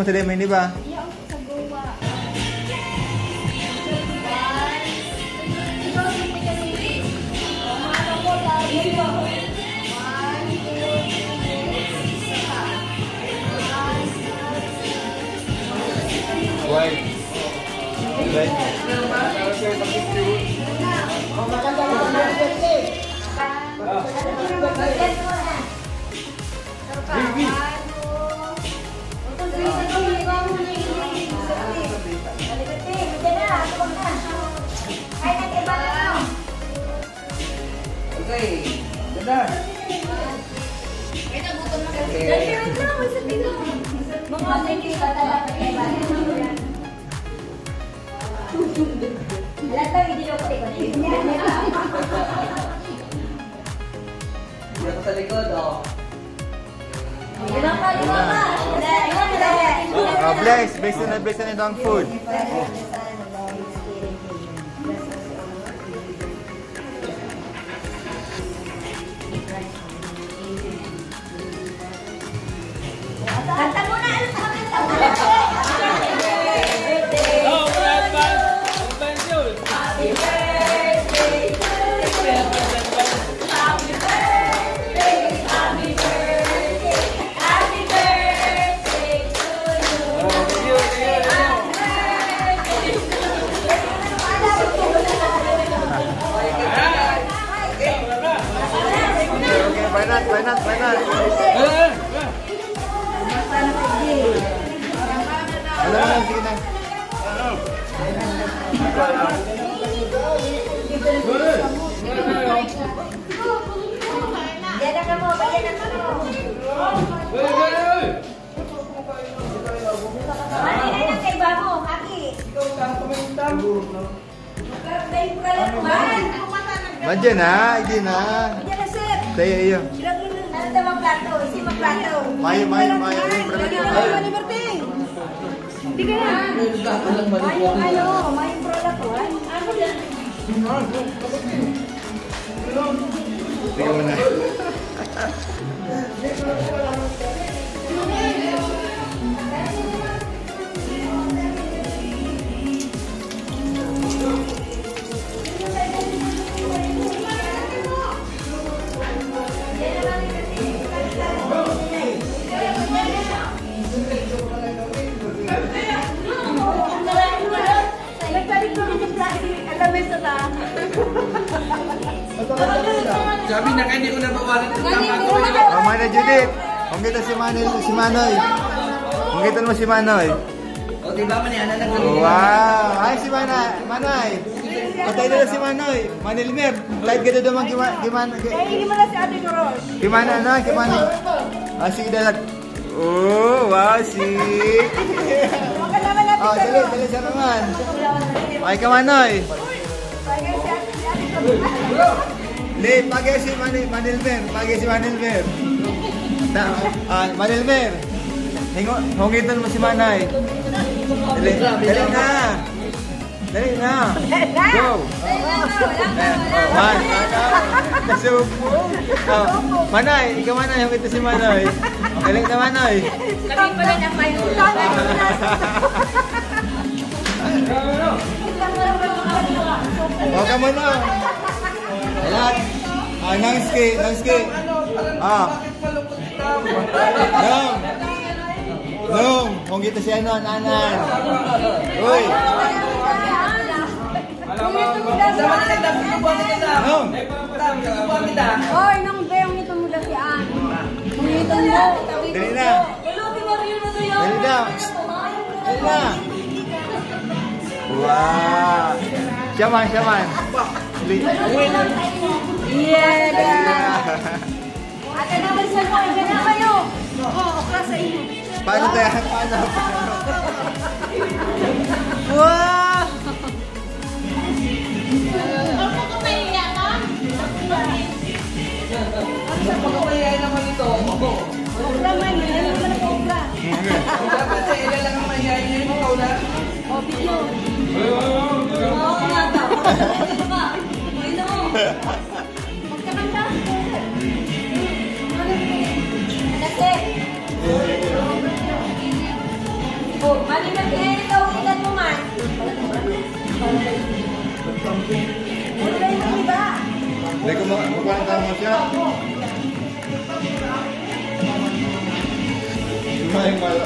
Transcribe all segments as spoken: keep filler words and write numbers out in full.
Sa demo, di ba? Why? Why? Okay, ganda. Mga Alam mo, hindi daw pati ko. Hindi ako sa likod, oh. Lima pa, lima pa. Oh, bless. Bless na, bless na itong food. Kanta muna, ano sa kanta muna? Okay, okay, why not, why not, why not? Wala na, sige na. Diyan na kamo, diyan na kamo. Ano na sa iba mo, Aki? May pala naman. Madyan na, hindi na. Diyan na, sir. Tayo, iyo. Ano daw ang plato? Isi magplato. Mayo, mayo, mayo. Mayo, mayo, mayo. Hindi ka na. Mayo, ano, mayo, pala to, ay. Ano yan? Tingnan mo na. Nagbalik ko rin yung plastic. Alam mo sa ta. Sabi na kayo, hindi ko nabawalan ng tama ko. Oh, Mana Judith, kung kita si Manoy, si Manoy. Kung kita mo si Manoy. O, di ba, maniana na kami? Wow! Ay, si Mana-, Manoy. Patay na si Manoy. Manilmer. Kahit ganda naman gima-, gimana-, gi- Ay, hindi mo na si Ate Doros. Gimana, ano? Gimana? Ah, sige, dalag. Oh, wow, si. Baka naman natin Oh, dali, dali, siya naman. Pakay ka, Manoy. Pakay si Ate, si Ate Doros. Hindi, pakay si Mani-, Manilmer. Pakay si Manilmer. Na, ah, Manilmer. Hingo-, hungitan mo si Manay. Dali, dali na. Dali na. Go. Dali na, wala ka, wala ka. One. Nasubo. Oh, Manay, ikaw Manay, hungit na si Manay. Dali na, Manay. Kami pala na kayo. Huwag ka muna. Lahat. Ah, nangski, nangski. Ah. Nong! Nong! Kung kita si ano, nanan! Uy! Nong! Hoy, nang beyong ito mo dati, ah. Kung ito mo. Dali na! Dali na! Dali na! Wow! Siya man, siya man! Dali. Yeah! Yeah! Ate naman sa mga ginawa nyo. Oo, okra sa inyo. Paano tayo? Paano? Wow! Ano po kung mahiya ka? Ang sa pagkapahiya naman ito. Okra man, ano naman ang okra? Dapat sa ila lang ang mahiya, hindi mo kauna. O, video. Oo, nga dapat. Ano ba? Ano mo? Magkakanta? Ano? Ano, sir?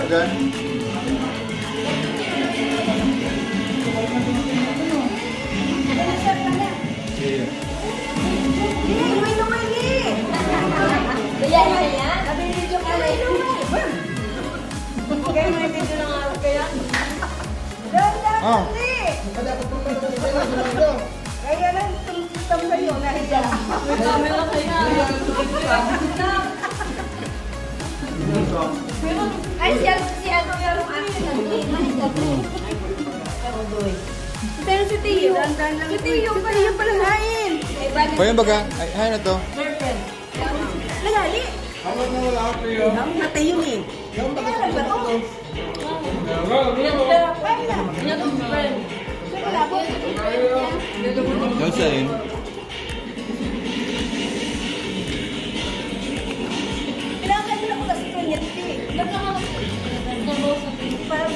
Sige. Kaya na yan? Sabi ni Joke, kaya na yan? Kaya may video na nga kaya? Ah. Kaya lang, tum-, tum-, sa'yo, nahiya. Ay, siya, si ano, yung action. Pero si Tiyo, si Tiyo pala. Tiyo pala hain. Ay, bakit? Kaya baga, ay, ay na to. Girlfriend. Nagali. Ang matay yun eh. Kaya lang ba to? Yun sa yun. Kailangan na ko kasi kunyente. Para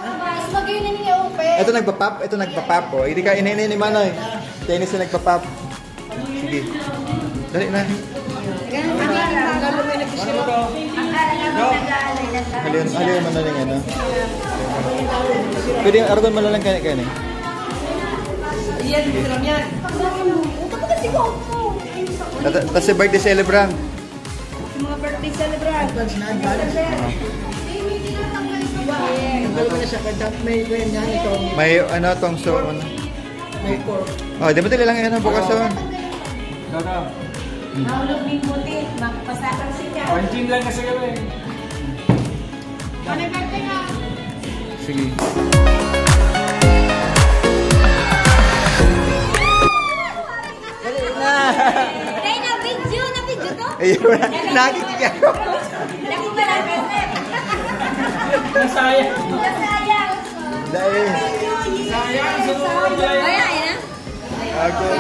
Mas magayon na niya open. Ito nagpa-pop, ito nagpa-pop, oh. Hindi ka inini ni Manoy. Tennis na nagpa-pop. Sige. Dali na. Halion, halion mo na rin, ano? Pwede, aragon mo na lang kaya, kaya, eh. Iyan, siram yan. Tapos si birthday celebrant. Yung mga birthday celebrant. Advance na advance. Nagkaroon na siya, kaya may, may, ano, ito. May ano, tong so, ano? May pork. Oh, di ba tila lang yan ang bukas, oh? Dada. Nahulog ni Putin, makapasakang si Kat. Pansin lang kasi kami. Ano birthday nga? Sige. Dali na. Dahil na video, na video to? Ayun, nakikita ko. Nakikita ko. Nasayang. Nasayang. Dahil. Nasayang. Kaya, ayan na. Okay.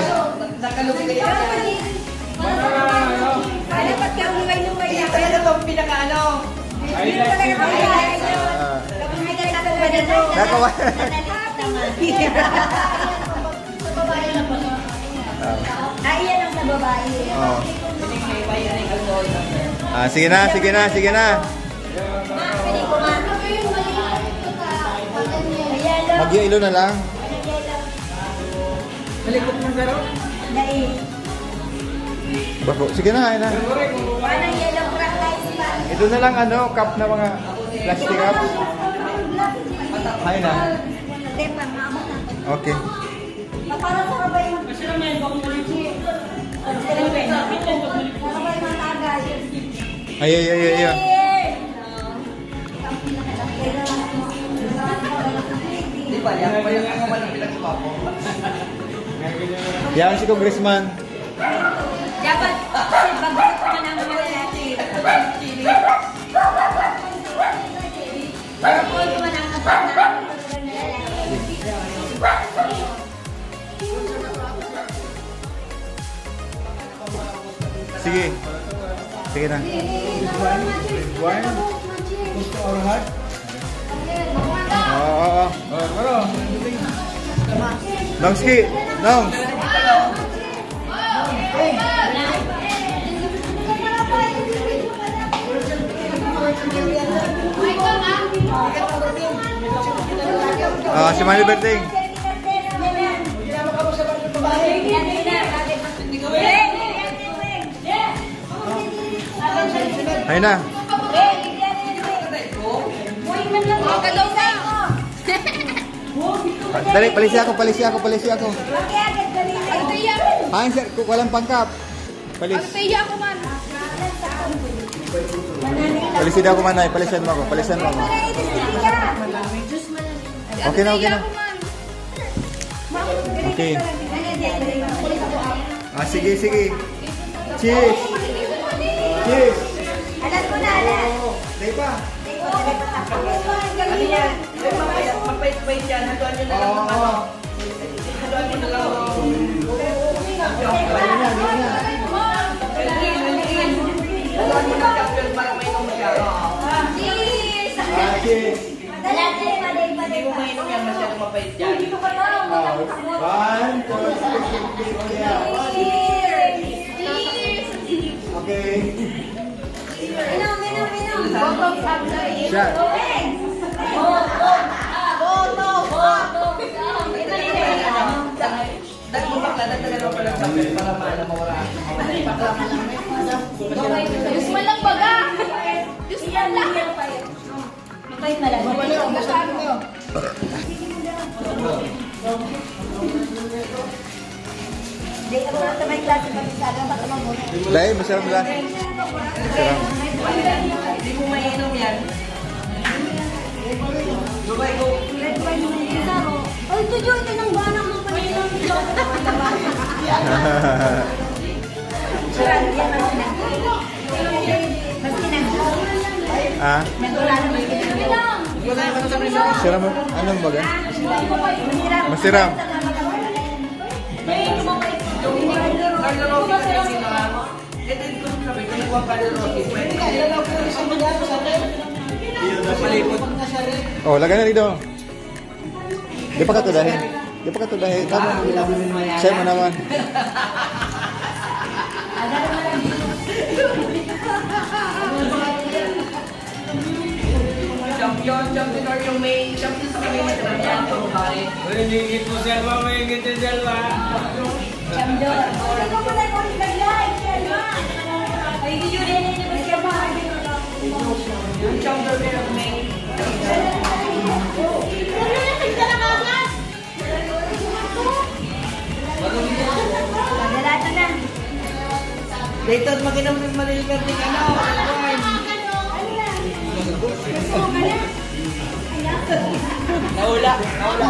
Ano, ba't ka umay-umay na? Talaga itong pinaka-ano. Ay, talaga ang highlight. Ah. Tapos may ganito pa dito. Nakawa. Sa babae lang ba? Ah. Ah, iyan ang sa babae. Oh. Ah, sige na, sige na, sige na. Mag-yellow na lang. Malikot ng garo? Dai. Bako. Sige na, ayun na. Parang yellow crack ice pa. Ito na lang, ano, cup na mga plastic cups. Ayun na. Tepa, maabot na. Okay. Para sa kabay mo. Sa kabay mo, tagay. Ay, ay, ay, ay, ay. Di ba? Yan pa yung ano man ang pinagsasabi ko. Yan si Congressman. Dapat, kasi bago pa man ang mga lalaki. Pero kung ito man ang Sige. Sige na. Gusto Orhat? Oo, oo, oo. Nongski, Nongs. Ah, si Manny Berting. Ayun na. Dali, palisi ako, palisi ako, palisi ako. Ay, sir, ku-, walang pangkap. Palis. Ang tiya ko man. Palisin ako, manay. Palisan mo ako. Palisan mo ako. Okay na, okay na. Okay. Ah, sige, sige. Cheers. Cheers. Alam ko na, alam. Dahil pa. Dahil pa, dahil pa. Ano yan? Mapait-pait yan. Haluan nyo na lang ng ano. Oo. One, two, three, three, three. Okay. Inom, inom, inom. Shot. Dagdag mo bakla, dagdagan mo pa ng kape para maala, mawala. Diyos man lang baga. Diyos man lang. Mapait na lang. Hindi, ako lang sa may klase, pag isa lang, baka mamuna. Dahil masarap lang. Masarap. Hindi mo mainom yan. Red wine yung isa, oh. Ay, ito, Joy, tinanggalan ng panahon. Sarap yan, mas pinag-, mas pinag-, Ah? Nag-ulan, mas pinag-, Sira mo? Anong baga? Masiram. Oh, lagay na dito. Di pa ka tudahin. Di pa ka tudahin. Tama. Siya mo naman. Champion, champion are you, May? Champion sa kami, champion sa babae. Uy, hindi po, Selma, may ngiti, Selma. Champion. Ay, hindi yun, hindi yun, hindi yun, hindi yun. Champion are you, May? Dito, mag-inom ng maliligang ting ano, wine. Naula, naula.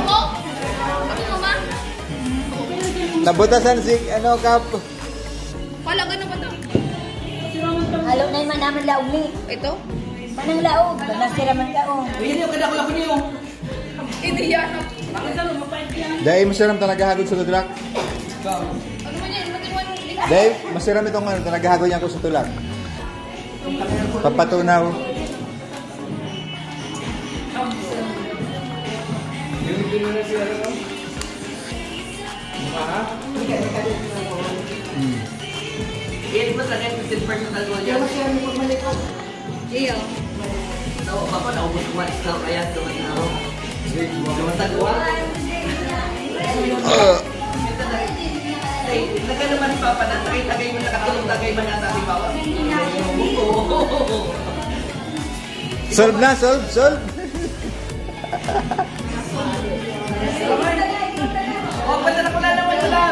Nabutasan si, ano, Kap. Pala, ganun ba to? Halo na yung manaman laog ni. Ito? Manang laog, nasira man ka, oh. Ayun yung kadakol ako niyo. Hindi yan. Dahil masiram talaga hagod sa tulak. Ano man yan? Matinuan, hindi ka. Dahil masiram itong ano, talaga hagod niya ako sa tulak. Papatunaw. Hmm. Yan, mas agad, fifteen percent alcohol yan. Iyo. Nawa pa ko, naubos ko, mas na kaya, sa mas na ako. Lumatag ko, ah. Ay, nagano man si Papa na, tagay-tagay mo, nakatulog-tagay man ata si Papa. Solve na, solve, solve. Oh, pwede na pala naman sila.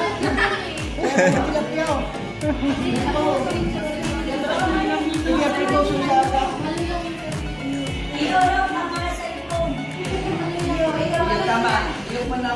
Tama. Yung pala,